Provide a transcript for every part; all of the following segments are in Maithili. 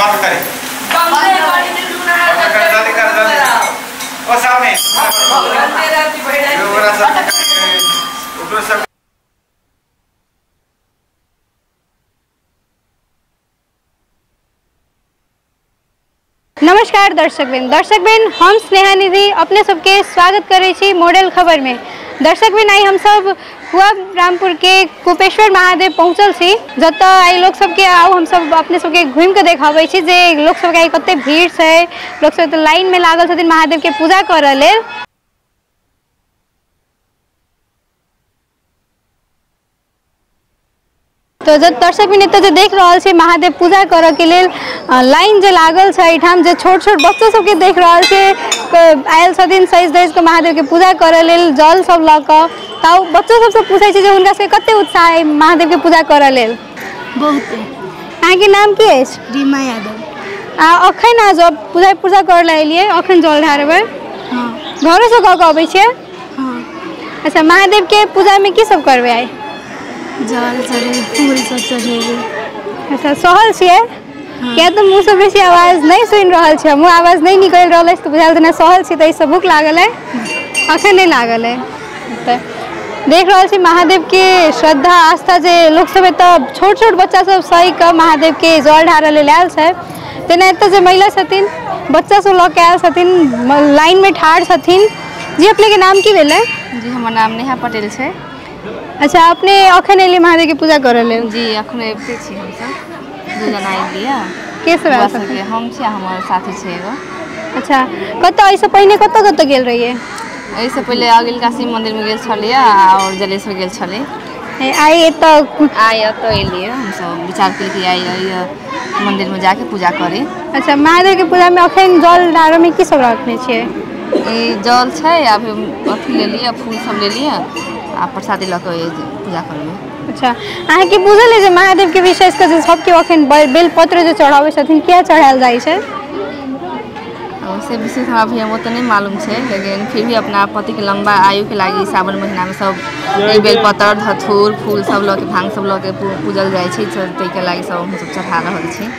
साफ करे जल्दी कर जल्दी ओ सामने ओकरो। नमस्कार दर्शकबिन, दर्शकबिन हम स्नेहा निधि अपने सबके स्वागत करै छी मॉडल खबर में। दर्शकबिन आई हम सब कुआ रामपुर के कुपेश्वर महादेव पहुँचल छी, जतऽ आई लोक सबके आउ हम सब अपने सबके घूमि के देखाबै छी जे लोक सबके आई कते भीड़ छै, लोक सब तऽ लाइन में लागल छथिन महादेव के पूजा करऽ लेल। तो जब दर्शक भी एतऽ जे देख रहल छी महादेव पूजा करऽ के लेल लाइन जे लागल छै, एहिठाम जे छोट छोट बच्चो सबके देख रहल छै आयल छथिन सजि धजि कऽ महादेव के पूजा करऽ लेल जल सब लऽ कऽ। तऽ बच्चो सबसँ पूछै छी जे हुनका सबके कते उत्साह अइ महादेव के पूजा करऽ लेल। बहुत। अहाँके नाम की अछि? रीमा यादव। आ अखन अहाँ जब पूजा पूजा करऽ लए एलियै, अखन जल ढारबै? हँ। घरोसँ कऽ कऽ अबै छियै? हँ। अच्छा, महादेव के पूजामे की सब करबै आइ? जल चढ़ेबै, फूल सब चढ़ेबै। अच्छा, सहल छियै? किया तऽ मुँहसँ बेसी आवाज नहि सुनि रहल छै, मुँह आवाज नहि निकलि रहल अछि तऽ बुझायल जेना सहल छी, तऽ एहिसँ भूख लागल अइ? अखन नहि लागल अइ। तऽ देख रहल छी महादेव के श्रद्धा आस्था जे लोकसब एतऽ छोट छोट बच्चा सब सहि कऽ महादेव के जल ढारऽ लेल आयल छै। तेना एतऽ जे महिला छथिन बच्चा सब लऽ के आयल छथिन, लाइनमे ठाढ़ छथिन। जी अपनेके नाम की भेलै? जी हमर नाम नेहा पटेल छै। अच्छा, अपने अखन एलियै महादेव के पूजा करऽ लेल? जी अखन अबिते छी हमसब, दू जना एलियै। के सब आयल छथिन? हम छी आ हमर साथी छै एगो। अच्छा, कतऽ एहिसँ पहिने कतऽ कतऽ गेल रहियै? एहिसँ पहिले अगिलका शिव मन्दिरमे गेल छलियै आओर जलेश्वर गेल छलियै। आइ एतऽ? आइ एतऽ एलियै हमसब, विचार केलियै कि आइ एहि मन्दिरमे जाके पूजा करी। अच्छा, महादेव के पूजामे अखन जल ढारऽमे की सब रखने छियै? ई जल छै आ अथी लेलियै, फूल सब लेलियै आ प्रसादी लऽ कऽ पूजा करबै। अच्छा, अहाँके बुझल अइ जे महादेव के विशेष कऽ जे सब केओ अखन बेलपत्र जे चढ़ाबै छथिन, किया चढ़ायल जाइ छै? से विशेष हमरा अभी ओते नहि मालूम छै, लेकिन फिर भी अपना पतिके लम्बा आयुके लागि सावन महीनामे सब बेलपत्र धथुर फूल सब लऽ के भांग सब लऽ के पूजल जाइ छै, ताहिके लागि सब हमसब चढ़ा रहल छी।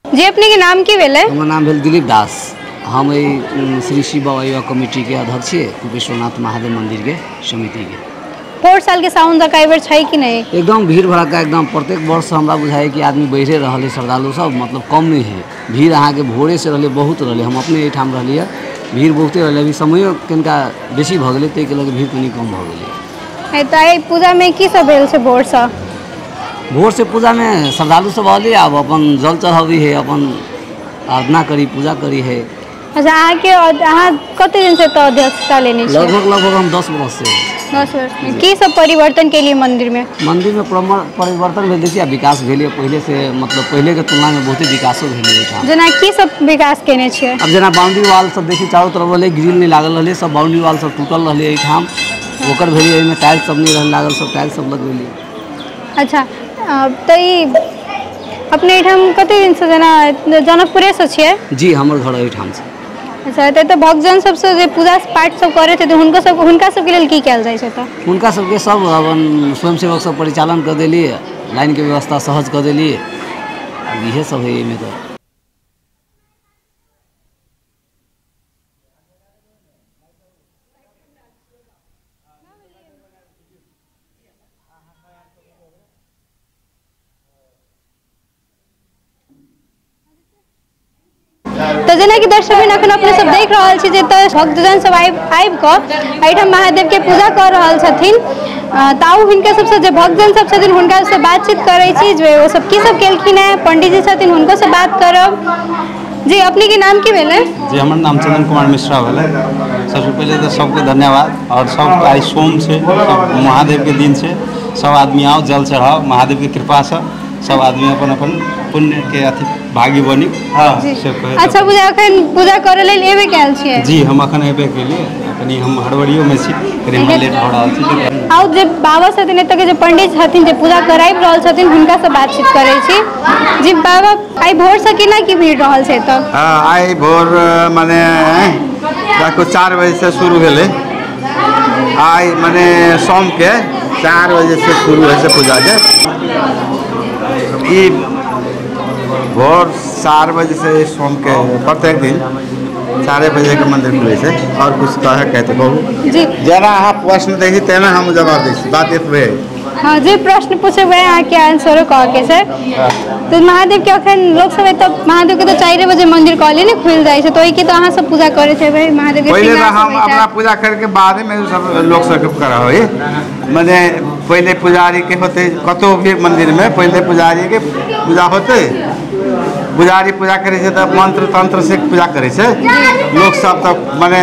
जी अपने के नाम की भेलै? हमर नाम भेल दिलीप दास। हम एहि श्री शिव बाबा युवा कमिटी के अध्यक्ष छियै, कुपेश्वरनाथ महादेव मंदिर के समिति के। 4 साल के सावन तक एहि बेर छै कि नहि? एकदम भीड़ भड़क्का एकदम प्रत्येक वर्ष हमरा बुझाइ कि आदमी बढ़िए रहल है, श्रद्धालु सब मतलब कम नहीं है। भीड़ अहाँके भोरे से रहलै, बहुत रहलै। हम अपने एहिठाम रहलियै, भीड़ बहुते रहलै। अभी समयो कनिका बेसी भऽ गेलै, ताहिके लऽ कऽ भीड़ कनि कम भऽ गेलै। तऽ एहि पूजामे की सब भेल छै भोरसँ? भोर से पूजामे श्रद्धालु सब अलै, आब अपन जल चढ़ाबै है, अपन आराधना करी, पूजा करी है। अच्छा, अहाँके अहाँ कते दिन से एतऽ अध्यक्षता लेने छियै? लगभग हम 10 वर्ष से। 10 वर्ष। की सब परिवर्तन केलियै मंदिर में? मंदिर में परिवर्तन भेल, देखिए विकास भेलै पहिले से, मतलब पहिले के तुलना में बहुते विकासो भेलै एहिठाम। जेना की सब विकास केने छियै? अब जेना बाउंड्री वाल सब देखिए चारू तरफ रहलै, ग्रिल नहि लागल रहलै, सब बाउंड्री वाल सब टूटल रहलै एहिठाम, ओकर भेलै। एहिमे टाइल्स सब नहि रहल लागल, सब टाइल्स सब लगबेलियै। अच्छा, तऽ ई अपने एहिठाम कते दिनसँ जेना जनकपुरेसँ छियै? जी हमर घर एहिठाम छै। अच्छा, तऽ एतऽ भक्तजन सबसँ जे पूजा पाठ सब करै छथिन हुनका सबके लेल की कयल जाइ छै तऽ? हुनका सबके सब अपन स्वयंसेवक सब परिचालन कऽ देलियै, लाइनके व्यवस्था सहज कऽ देलियै, आब इएह सब है एहिमे। तऽ तऽ जेनाकि दर्शकबिन अखन अपने सब देख रहल छी जे एतऽ भक्तजन सब आबि कऽ एहिठाम महादेव के पूजा कऽ रहल छथिन। तऽ आउ हिनका सबसँ जे भक्तजन सब छथिन हुनका सबसँ बातचीत करै छी जे ओ सब की सब केलखिन हेँ। पंडीजी छथिन, हुनको से बात करब। जी अपने के नाम की भेलै? जी हमर नाम चंदन कुमार मिश्रा भेलै। सबसँ पहिले तऽ सबके धन्यवाद। और सब आइ सोम छै, सब महादेव के दिन छै, सब आदमी आओ जल चढ़ाओ, महादेव के कृपासँ सब आदमी अपन अपन पुण्य के अथी भागी बनी। हाँ से कहै। अच्छा, पूजा अखन पूजा करऽ लेल एबे कयल छियै? जी हम अखन एबे केलियै, कनि हम हड़बड़ियोमे छी, कनि हमरा लेट भऽ रहल छै। आउ जे बाबा छथिन एतऽ के जे पंडित छथिन जे पूजा कराबि रहल छथिन हुनकासँ बातचीत करै छी। जी बाबा, आइ भोरसँ केना की भीड़ रहल छै एतऽ? हाँ, आइ भोर मने राखू 4 बजेसँ शुरू भेलै। आइ मने सोमके 4 बजे से शुरू होइ छै पूजा के। ई भोर 4 बजे से सोम के प्रत्येक दिन 4 बजे के मंदिर खुलै छै। और कुछ कहे कहते कहू जी, जेना अहाँ प्रश्न दै छी तेना हम जवाब दै छी, बात एतबे है। हाँ, जे प्रश्न पूछबै अहाँके आंसरो कह के छै। तो महादेव के अखन लोक सब एतऽ महादेव के तो 4 बजे मंदिर कहली ने खुलि जाइ छै, तो ओहिके तो अहाँ सब पूजा करै छै महादेव के। पहिले तऽ हम अपना पूजा करके बाद में सब लोक सबके कराबै, मने पहिले पुजारी के होते, कतहु भी मंदिर में पहिले पुजारी के पूजा होते, पुजारी पूजा करै छै तऽ मंत्र तंत्र से पूजा करै छै। लोक सब तऽ मने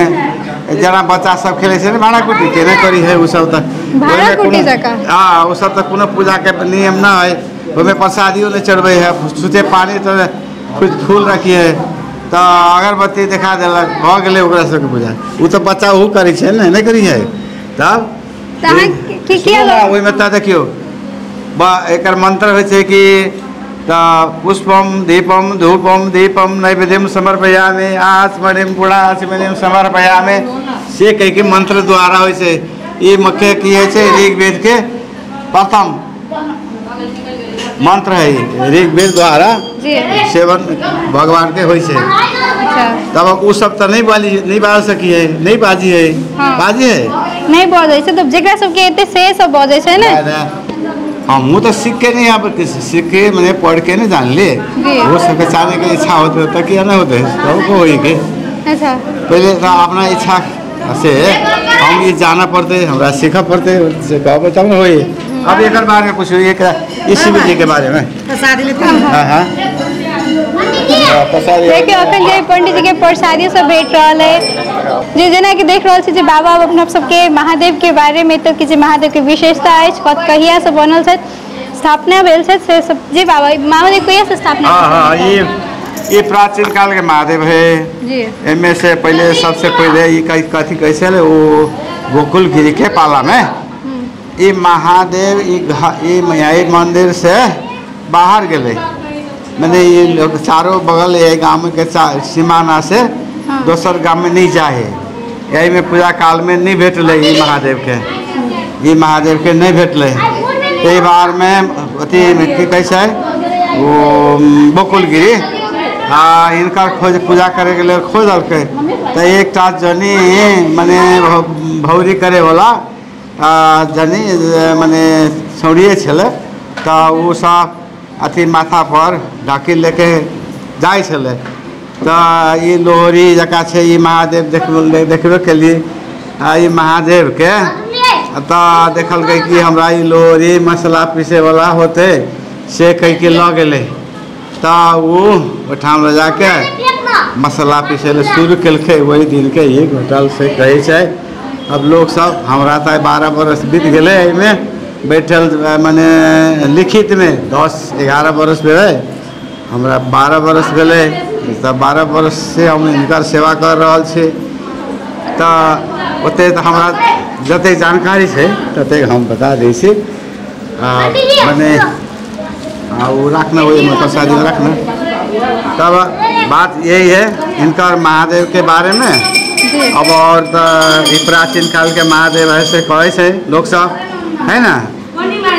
जेना बच्चा सब खेलै छै ने भाड़ा कुटी केने करी है, ओ सब तऽ हाँ, ओ सब तऽ कोनो पूजा के नियम न है, ओहिमे प्रसादियो नहि चढ़बै है, छुते पानी तऽ फूल रखिए तऽ अगरबत्ती देखा देलक, भऽ गेलै ओकरा सबके पूजा। ओ तऽ बच्चा ओहो करै छै ने, नहि करी है तब ओहिमे तऽ देखियौ एकर मंत्र होइ छै कि तऽ पुष्पम दीपम धूपम दीपम नैवेद्यम समर्पयामि आचमनिम गुणाचमनिम समर्पयामि, से कहि के मंत्र द्वारा होइ छै। ई मुख्य की होइ छै, ऋग्वेद के प्रथम मंत्र है, ऋग्वेद द्वारा सेवन भगवान के होइ छै। तब ओ सब तऽ नहीं बाजी, नहीं बाज सकी है, नहीं बाजी है। हाँ। बाजी है नहीं बजै छै, तब जेकरा सबके एते से सब बजै छै ने। हमहूँ तो सीख के नहीं, आप सीख के मैंने पढ़ के नहीं जान लिए, वो सबके जाने के इच्छा होते तो क्या नहीं होते सबको होई के। अच्छा, पहले तो अपना इच्छा से हम ये जाना पड़ते, हमरा सीखा पड़ते, से कहबे तब न होई। अब एक बारे में पूछो, ये शिव जी के बारे में। हाँ हाँ, देखियो अखन जे पंडित जी के प्रसादी सब भेट रहल है, जे जेना कि देख रहल छी जे बाबा अपना सबके महादेव के बारे में तो कि महादेव के विशेषता अछि, कत कहिया से बनल छै, स्थापना भेल छै, से सब जे बाबा महादेव कहिया से स्थापना। हाँ हाँ, ये प्राचीन काल के महादेव है जी। एमे से पहले सबसे पहले ये कथी कैसे वो गोकुल गिरी के पाला में ये महादेव ये मंदिर से बाहर गए, मैंने ये लोग चारों बगल ये गांव के सीमाना से दोसर गांव में नहीं जाए, यही में पूजा काल में नहीं भेटल ये महादेव के, ये महादेव के नहीं भेटल। कई बार में अथी की कैसे वो बकुलगिरी हाँ इनका खोज पूजा करे के लिए खोजल के तो एक जनी मने भौरी करे वाला जनी मने छौड़िए छलै, तो वो सब अथी माथा पर ढाकी लेके जाइ छलै, तो ये लोहरी जका छै ई महादेव देखबे केलिए, आ ई महादेव के तो देखलकै कि हमरा ई लोहरी मसला पीसैवला होतै से कहि के लऽ गेलै, तो ओ ओहिठाम लऽ जाके मसला पीसै लए शुरू केलकै। ओहि दिनके ई घोटल से कहै छै। अब लोग सब हमरा तऽ 12 बरस बीत गेलै एहिमे बैठल, मने लिखित में 10-11 बरस भेलै, हमरा 12 बरस भेलै, तऽ 12 बरस से हम हिनकर सेवा कर रहल छी, तऽ ओतेक तऽ हमरा जतेक जानकारी छै ततेक हम बता दै छी। मने ओ रखना ओहिमे प्रसादी रखना। तब बात यही है हिनकर महादेव के बारे में। अब और तऽ ई प्राचीन काल के महादेव है से कहै छै लोक सब है ना।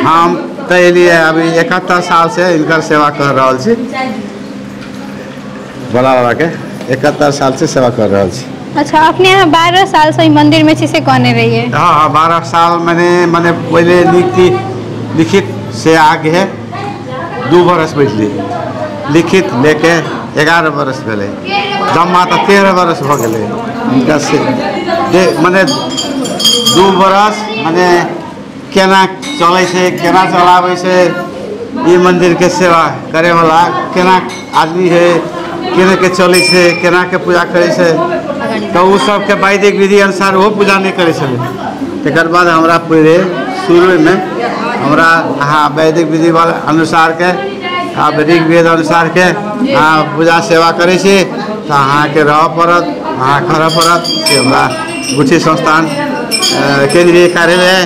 हम तऽ एलियै अभी 71 साल से हिनकर सेवा कर रहल छी, भोला बाबा के 71 साल से सेवा कर रहल छी। अच्छा, अपने यहाँ 12 साल से मंदिर में छी से कहने रहिए। हाँ हाँ, 12 साल मैंने मने पहले लिखित से आगे है 2 बरस बैठली, लिखित लेके 11 बरस भेलै, जम्मा तऽ 13 बरस भऽ गेलै हिनका से मने 2 बरस मने केना चलै छै, केना चलाबै छै, ई मंदिर के सेवा करैवला केना आदमी है, केना के चलै छै, केना के पूजा करै छै, तऽ ओ सबके वैदिक विधि अनुसार ओहो पूजा नहि करै छलै। तकर बाद हमरा पहिले शुरूमे हमरा अहाँ वैदिक विधि अनुसार के आ ऋग्वेद अनुसार के अहाँ पूजा सेवा करै छी तऽ अहाँके रहऽ पड़त, अहाँ करऽ पड़त। से हमरा गुठी संस्थान केंद्रीय कार्यालय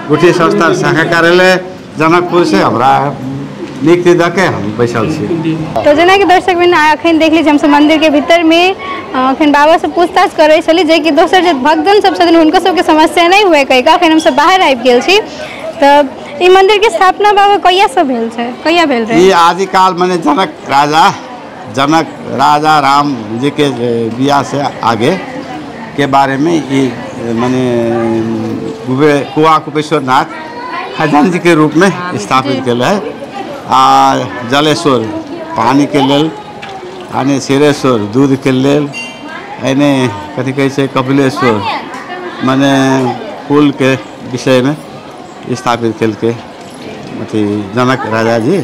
गुठी संस्थान शाखा कार्यालय जनकपुर से हमरा नियुक्ति दऽ के हम बैसल छी। तो जेनाकि दर्शक बहिन अखन देखली हमसब मंदिर के भीतर में अखन बाबा से पूछताछ करै छली जे कि दोसर जे भक्तजन सब छथिन हुनको सबके समस्या नहीं हुए कहि कऽ अखन हमसब बाहर आबि गेल छी। तऽ ई मंदिर के स्थापना बाबा कहिया से भेल छै, कहिया भेल रहे? ई आदिकाल माने जनक राजा राम जी के बियाह से आगे के बारे में ई माने कुआ कुपेश्वर नाथ खजान जी के रूप में स्थापित कयल है। आ जलेश्वर पानी के लेल, आने क्षीरेश्वर दूध के लेल, एने कथी कहै छै कपिलेश्वर माने कुल के विषय में स्थापित केलकै अथी जनक राजा जी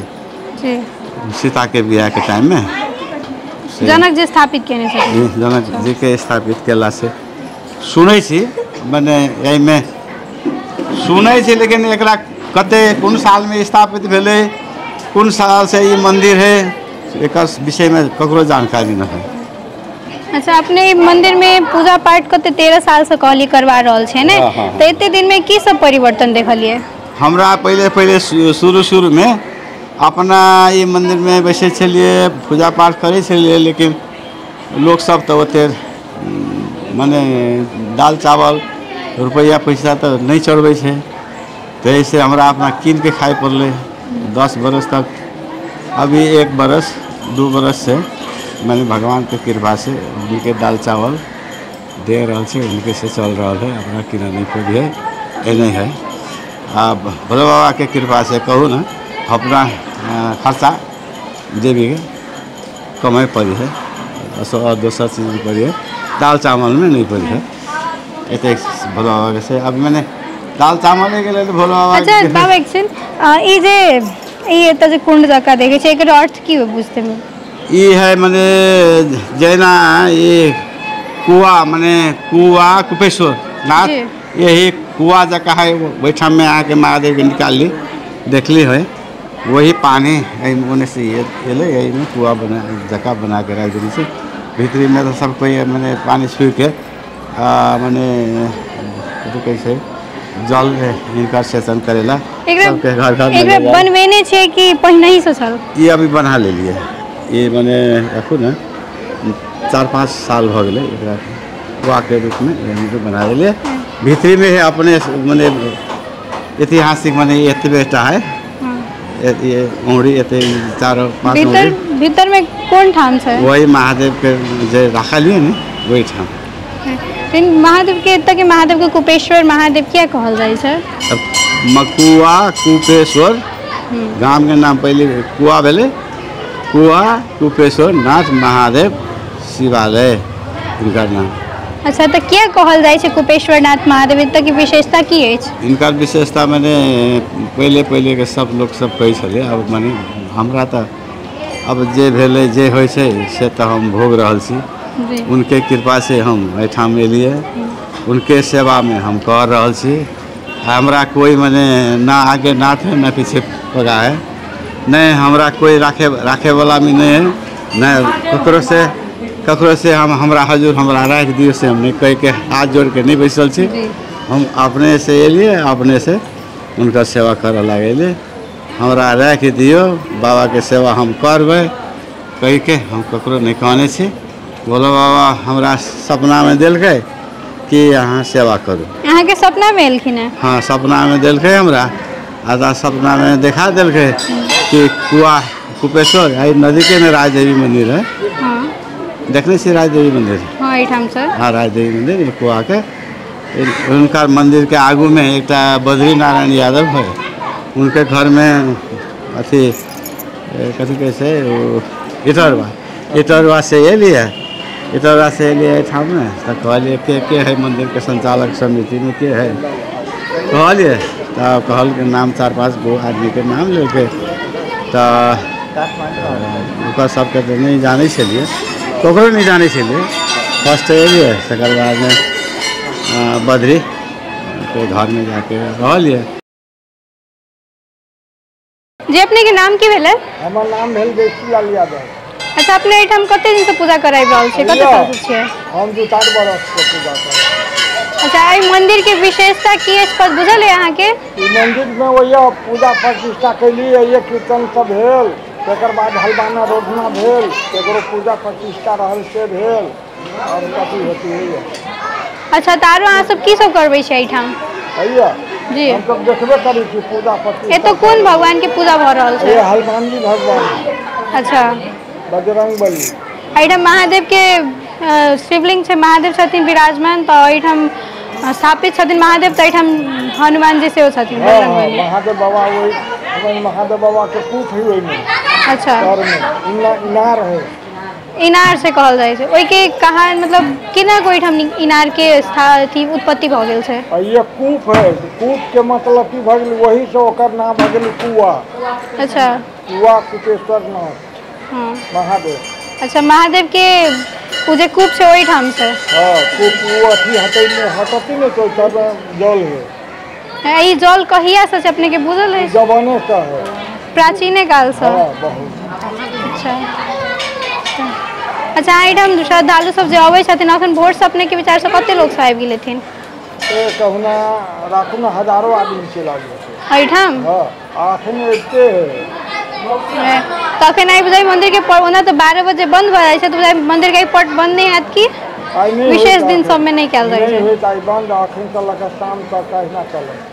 सीता के बियाह के टाइम में जनक जी स्थापित केने छथिन। जनक जी के स्थापित केला से सुनै छी, मने एहिमे सुनै छी, लेकिन एकरा कते कोन साल में स्थापित भेलै, कोन साल से ई मंदिर है, एकर विषय में ककरो जानकारी न है। अच्छा, अपने मंदिर में पूजा पाठ कते 13 साल से कहली करवा रहल छै ने, तो एते दिन में की सब परिवर्तन देखलिए? हमरा पहले पहले शुरू शुरू में अपना ये मंदिर में बैसे छलिए, पूजा पाठ करै छलिए, लेकिन लोग सब तो ओते माने दाल चावल रुपैआ पैसा तो नहीं चढ़बै छै, तो ऐसे हमरा अपना कीन के खाए पड़लै 10 बरस तक। अभी 1 बरस 2 बरस से मैंने भगवान के कृपा से उनके दाल चावल दे रहा है, उनके से चल रहा है, अपना किना नहीं पड़ी है, एने है। आ भोला बाबा के कृपा से कहू ना अपना खर्चा जे भी है कमाई पड़ी है, और दोसर चीज भी पड़ी है, दाल चावल में नहीं पड़ी है। एते भोला बाबा के से अभी मैंने दाल चावल के लिए भोला बाबा। अच्छा बाबा एक दिन ई जे ई एतऽ जे कुंड जकाँ देखै छै, एकर अर्थ की हो बुझते में? ई है माने जेना ये कुआ, माने कुआ कुपेश्वर नाथ, यही कुआ जगह है, ओहिठाम में आके महादेव के निकालली देखली है, वही पानी ओने से एलै, यही में कुआ बना जगह बना के रख देने से भीतरी में तो सब कोई माने पानी छू के माने कैसे जल इनका सेचन करेला सबके घर घर में। बनबेने छै कि पहिने ही से छल? ये अभी बना लेलिए, ये माने रखू ने 4-5 साल हो गए एकरा कुआ के रूप में बना लेलिए। भीतरी में है अपने माने ऐतिहासिक माने एतबेटा है, ये उंगली एते 4-5 उंगली। भीतर में कोन ठाम छै? वही महादेव के जे रखलिए ने वही ठाम। महादेव के एतऽ के महादेव के कुपेश्वर महादेव किया कहल जाइ छै? मकुआ कुपेश्वर गाम के नाम पहले कुआ भेलै, कुआ कुपेश्वर नाथ महादेव शिवालय इनकर नाम। अच्छा, तो किया कहल जाइ छै कुपेश्वर नाथ महादेव? एतऽ के विशेषता की अछि? इनकर विशेषता माने पहले पहले के सब लोग सब कहै छलै, अब माने हमरा तऽ अब जे भेलै जे होइ छै से तऽ हम भोग रहल छी, उनके कृपा से हम एहिठाम एलियै, उनके सेवा में हम कर रहल छी। हमरा कोई माने ना आगे नाथ है ना पीछे पगा है, नहीं हमरा कोई राखे राखे वाला भी नहीं है, नहीं ककरो से हम हमरा हजूर हमरा राखि दियौ से हम नहीं कह के हाथ जोड़ के नहीं बैसल छी। हम अपने से एलियै, अपने से उनका सेवा करऽ लगलियै, हमरा राखि दियौ बाबा के सेवा हम करबै कहि के हम ककरो नहीं कहने छी। भोला बाबा हमरा सपना में देलकै कि अहाँ सेवा करू। अहाँके सपना में एलखिन है? हाँ, सपना में देलकै हमरा, आ सपना में देखा देलकै कि कुआ कुपेश्वर एहि नदी के में राजदेवी मंदिर है। हाँ, देखने छी राजदेवी मंदिर? हाँ, एहिठाम से। हाँ, राजदेवी मंदिर कुआ के उनका मंदिर के आगू में एक बद्री नारायण यादव है, उनके घर में अथी कथी कहै छै इटरवा, इटरवा से एलियै, इटरवा से एलियै एहिठाम ने, तऽ कहलियै के है मंदिर के संचालक समिति में के है, कहलियै तऽ कहलकै नाम 4-5 गो आदमी के नाम लेलकै, तऽ ओकर सबके तऽ नहि जानै छलियै, ककरो नहि जानै छलियै। फर्स्ट एलियै, तकर बादमे बद्री के घरमे जाके रहलियै। जे अपने के नाम की भेलै? हमर नाम भेल बेसीलाल यादव। अच्छा, अपने एहिठाम कते दिन से पूजा कराबि रहल छियै, कते साल से छियै? हम 2-4 बरस से पूजा करब। अच्छा, एहि मंदिर के विशेषता की अछि पर बुझल है अहाँके? ई मंदिर में वही पूजा प्रतिष्ठा कैली, यही कीर्तन सब भेल, तकर बाद हलवाना रोधना भेल, तकरो पूजा प्रतिष्ठा रहल से भेल, और कथी होती है। अच्छा, तऽ आरो अहाँ सब की सब करबै छियै एहिठाम? हैया जी। हम सब देखबे करै छी पूजा प्रतिष्ठा। एतऽ कोन भगवान के पूजा भऽ रहल छै? ये हनुमान जी भगवान। अच्छा। बजरंग बली। एहिठाम महादेव के शिवलिंग छै, महादेव छथिन विराजमान, तऽ एहिठाम स्थापित छथिन महादेव, तऽ एहिठाम हनुमान जी सेहो छथिन। बजरंगबली। महादेव बाबा, वही महादेव बाबा के कूप है ओहिमे। अच्छा। इनार है। इनार से कहल जाइ छै। ओहिके कहाँ मतलब केना को ओहिठाम इनार के अथी उत्पत्ति भऽ गेल छै? ये कूप है, कूप के मतलब की भऽ गेल, वही से ओकर नाम भऽ गेल कुआ। अच्छा। कुआ कुपेश्वर नाथ। हाँ। महादेव। अच्छा, महादेव के ओ जे कूप छै ओहिठाम से? हाँ, कूप ओ अथी हटै नहि, हटती नहि तो सब जल है। ई जल कहिया से छै अपने के बुझल है? जमाने से है, प्राचीने काल से। हाँ, बहुत। अच्छा। अच्छा, एहिठाम श्रद्धालु सब जे अबै छथिन अखन भोर से अपने के विचार से कते लोग सब आबि गेलथिन? कहुना राखू ना हजारों आदमी चलि आबै छै एहिठाम। हाँ, अखन एते है। तखन आबि जाइ मंदिर के पर, ओना तऽ 12 बजे बंद भऽ जाइ छै, तऽ मंदिर के पट बंद नहीं हैत की विशेष दिन सब में नहीं कयल जाइ छै? नहीं होइत, आइ बंद, अखन से लऽ कऽ शाम तक अहिना चलत।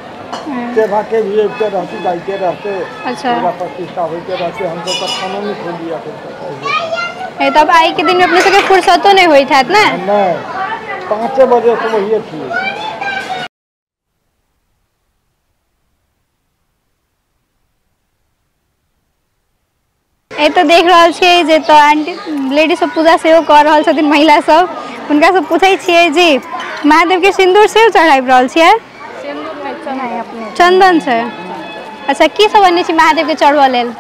सेवा के भी अबिते रहती, जाइते रहते। अच्छा। पूजा प्रतिष्ठा होइते रहते, हमसब तऽ खानो नहीं खेलियै अखन तक। तब आइ के दिन में अपने सबके फुर्सतो नहीं होइत हैत ने? नहीं, 5 बजे से वही छियै। एतऽ देख रहल छियै जे तऽ आंटी लेडीज सब पूजा सेहो कऽ रहल छथिन, महिला सब, हुनका सब पूछै छियै जी महादेव के सिन्दूर सेहो चढ़ाबि रहल छियै? चंदन छै। अच्छा, की सब अनने छी महादेव के चढ़बऽ लेल?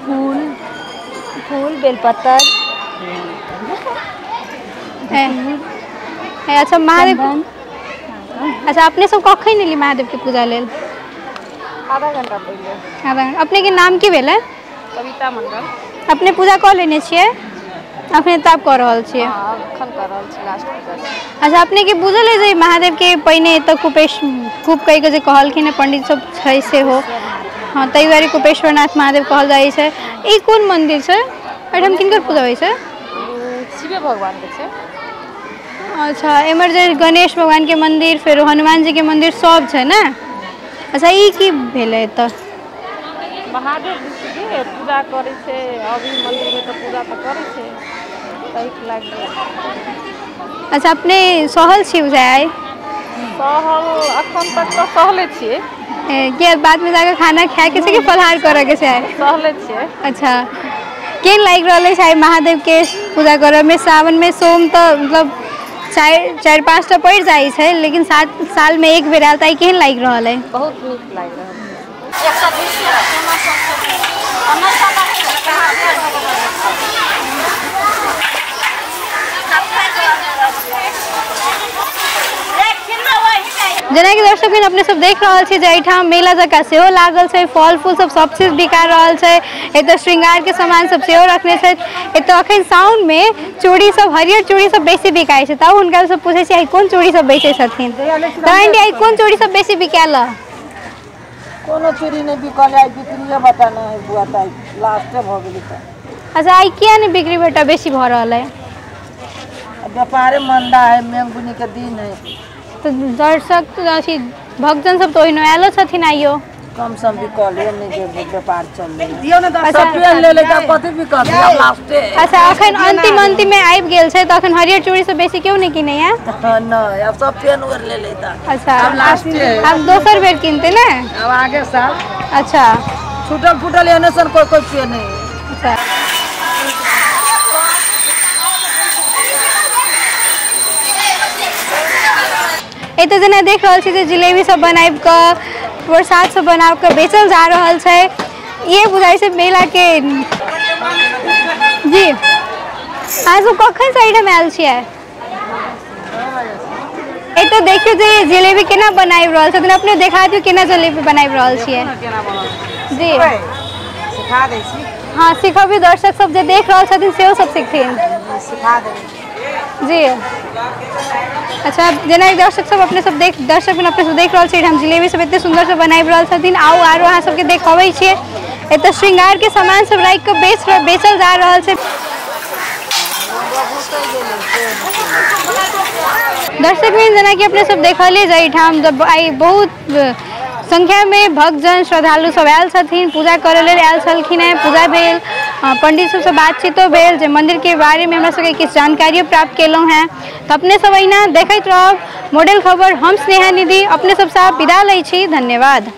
फूल, फूल, बेलपत्तर। अच्छा, महादेव। अच्छा, अपने सब कखन एली महादेव के पूजा लेल? आधा घंटा पहिले। आधा घंटा। अपने के नाम की भेलै? कविता मंडल। अपने पूजा कऽ लेने छियै? अपने तब कऽ रहल छियै? अखन कऽ रहल छी, लास्ट पूजा। अच्छा, अपने के बुझल है जे महादेव के पहिने एतऽ कुपेश कूप कहि के जे कहलखिन हँ पंडित सब छै सेहो, हाँ, ताहि दुआरे कुपेश्वरनाथ महादेव कहल जाइ छै। ई कोन मंदिर छै? एहिठाम किनकर पूजा होइ छै? शिवे भगवान के छै। अच्छा, एम्हर जे गणेश भगवान के मंदिर, फेर हनुमान जी के मंदिर सब छै ने? अच्छा, ई की भेलै एतऽ? महादेव के पूजा करै छै अभी मंदिर में, तऽ पूजा तऽ करै छै, ताहिके लागि। अच्छा, अपने सहल छी बुझाइ? सहल अखन तक तऽ सहले छियै। किया बाद में जाकर खाना खाए के छै कि फलहार करऽ के छै? सहले छियै। अच्छा, केहन लागि रहल छै महादेव के पूजा करऽ में? सावन में सोम तऽ मतलब 4-5 टा पड़ि जाइ छै, लेकिन 7 साल में एक बेर आयल, तऽ केहन लागि रहल है? बहुत नीक लागि रहल है। जेनाकि दर्शक अपने सब देख रहल छी जे एहिठाम मेला जकाँ सेहो लागल छै, फल फूल सब सब चीज बिका रहल छै, एतऽ श्रृंगार के सामान सब सेहो रखने छै। एतऽ अखन साउन में चूड़ी सब, हरियर चूड़ी सब बेसी बिकाइ छै, तब हुनका सब पूछै छी कोन चूड़ी सब बेचै छथिन। तऽ आंटी, आइ कोन चूड़ी सब बेसी बिकायल? कोनो चूड़ी नहि बिकल, आइ बिक्रिये बटा नहि है बुआ, तऽ लास्टे भऽ गेलै तऽ। अच्छा, आइ किया नहि बिक्री बटा बेसी भऽ रहल है? व्यापारे मंदा है, मेघबुनी के दिन है। तऽ दर्शक अथी भक्तजन सब तऽ ओहिनो आयलो छथिन आइयो? कम सम बिकल है, नहि जे व्यापार चल अच्छा, ले ले तऽ कथी बिकल लास्टे। अच्छा, अखन अंतिम अंतिम में आबि गेल छै, तऽ अखन हरियर चूड़ी सब बेसी केओ नहि किनैया? नहि, आब सब पेन ओढ़ ले ले तऽ। अच्छा, आब लास्टे, आब दोसर बेर किनते ने, आब आगे साल। अच्छा, छूटल फूटल एने सन कोई कोई पेन नहीं। अच्छा, एतऽ जेना देख रहल छी जे जिलेबी सब बनाबि कऽ, प्रसाद सब बनाबि कऽ बेचल जा रहल छै। ये बुझाइ छै मेला के। जी, अहाँ सब कखन से एहिठाम आयल छियै? एतऽ देखियौ जे जिलेबी केना बनाबि रहल छथिन, अपने देखा दियौ केना जिलेबी बनाबि रहल छियै। जी, सिखा दै छी। हाँ, सिखबियौ, दर्शक सब जे देख रहल छथिन सेहो सब सिखथिन। सिखा देबै जी। अच्छा, जेना दर्शक सब अपने सब देख, दर्शक अपने सब देख रहल छी हम जिलेबी सब एते सुंदर से बनाबि रहल छथिन। आउ आरो अहाँ सबके देखबै छियै। एतऽ श्रृंगार के सामान सब राखि कऽ बेचल जा रहल छै। दर्शक वृंद, जेनाकि अपने सब देखलियै जे एहिठाम आइ बहुत संख्यामे भक्तजन श्रद्धालु सब आयल छथिन, पूजा करय लेल आयल छलखिन हेँ। पूजा भेल, पंडित सबसँ बातचीतो भेल, जे मंदिरके बारेमे हमरा सबके किछु जानकारियो प्राप्त केलहुँ हेँ। तऽ अपने सब अहिना देखैत रहब मॉडल खबर। हम स्नेहा निधि अपने सबसँ विदा लै छी। धन्यवाद।